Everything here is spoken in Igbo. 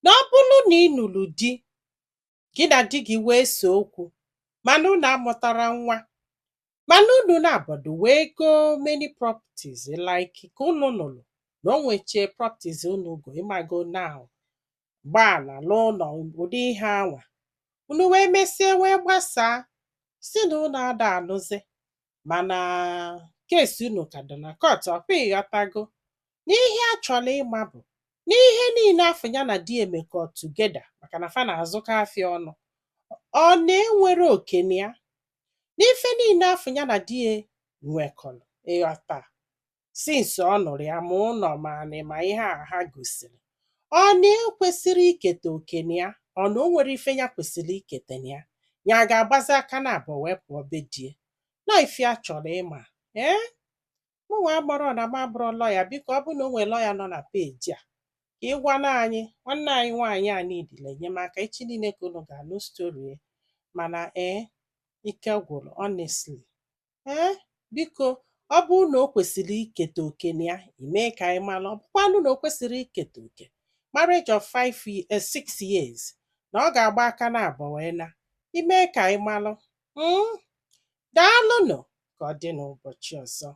Na ọ bụrụ na ị nụrụ di, gị na di gị wee see okwu, mana unu amụtara nwa, mana unu na-abọdụ wee go many properties, like ka unu nụrụ na o nwechie properties unu go, ịmago now, gbaa ala, lụọ ụlọ, ụdị ihe anwa, unu wee mesie wee gbasaa, si na unu ada alụzi, mana case unu ka dị na court. Ọkwa ịghọtago n'ihe a chọrọ ịma bụ n'ihe niile afọ ya na di emekọ together, maka na fa na-azụkọ afịa ọnụ, ọ na-enwere oke na ya n'ife niile afọ ya na di ya nwekọrọ, ịghọta, since ọ nụrụ ya, ma ụlọ ma anị ma ihe a ha gosiri, ọ na-ekwesịrị iketa oke na ya, ọ na o nwere ife ya kwesịrị iketa na ya, ya ga-agbazi aka na abụọ wee pụọ be die na ife a chọrọ ịma. Ee, mụnwa agbọrọ na m abụrọ lọya. Biko, ọ bụ na o nwere lọya nọ na peji a, ka ị gwana anyị nwanne anyị nwaanyị a niidile enyemaka. Echi niile ka unu ga-anụ story ya. Mana ee, ike gwụrụ, honestly. Ee, biko, ọ bụrụ na o kwesịrị iketa oke na ya, ime ka anyị mara. Ọ bụkwanụ na o kwesịrị iketa oke marriage of 6 years, na ọ ga-agba aka na abụọ wee na ime ka anyị malụ. Daalụnụ, ka ọ dị n'ụbọchị ọzọ.